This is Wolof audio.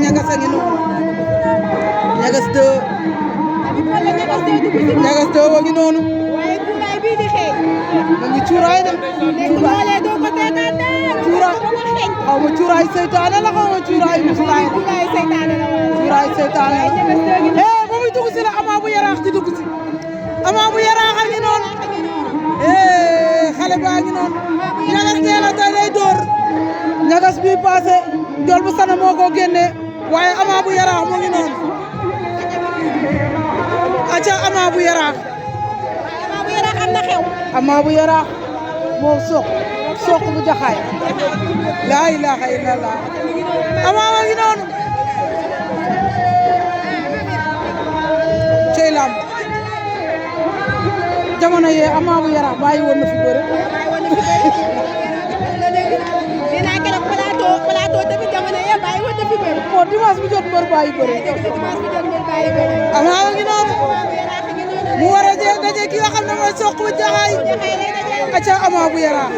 ñagas a ngi noonu ñagas 2 ñagas 2 wa ngi noonu waaye cuuraay bii di xeeñ ma ngi cuuraay de nekk loolee doo ko teetaan de cuuraay xaw ma cuuraay seytaane la xaw ma cuuraay muslaay la cuuraay seytaane la cuuraay seytaane la ba muy dugg si la Ama bu Yaraax di dugg si Ama bu Yaraax a ngi noonu xale baa ngi noonu ñagas nee na tey day door ñagas bi passé Ndiol bu Sana moo ko génne waaye Ama bu Yaraax mu ngi noonu aca Ama bu Yaraax am na xew Ama bu Yaraax moo soq bu jaxaay laa ilaaha illallah Ama wa ngi noonu cey lamb jamono yee Ama bu Yaraax bàyyi woon na fi bëre nee naa keroog plateau tamit jamono yee bàyyi woon na fi bëre moo dimanche bu jot mbër bàyyi bëre Ama wa ngi noonu mu war a daje ki nga xam ne mooy soq bu jaxaay aca Ama bu Yaraax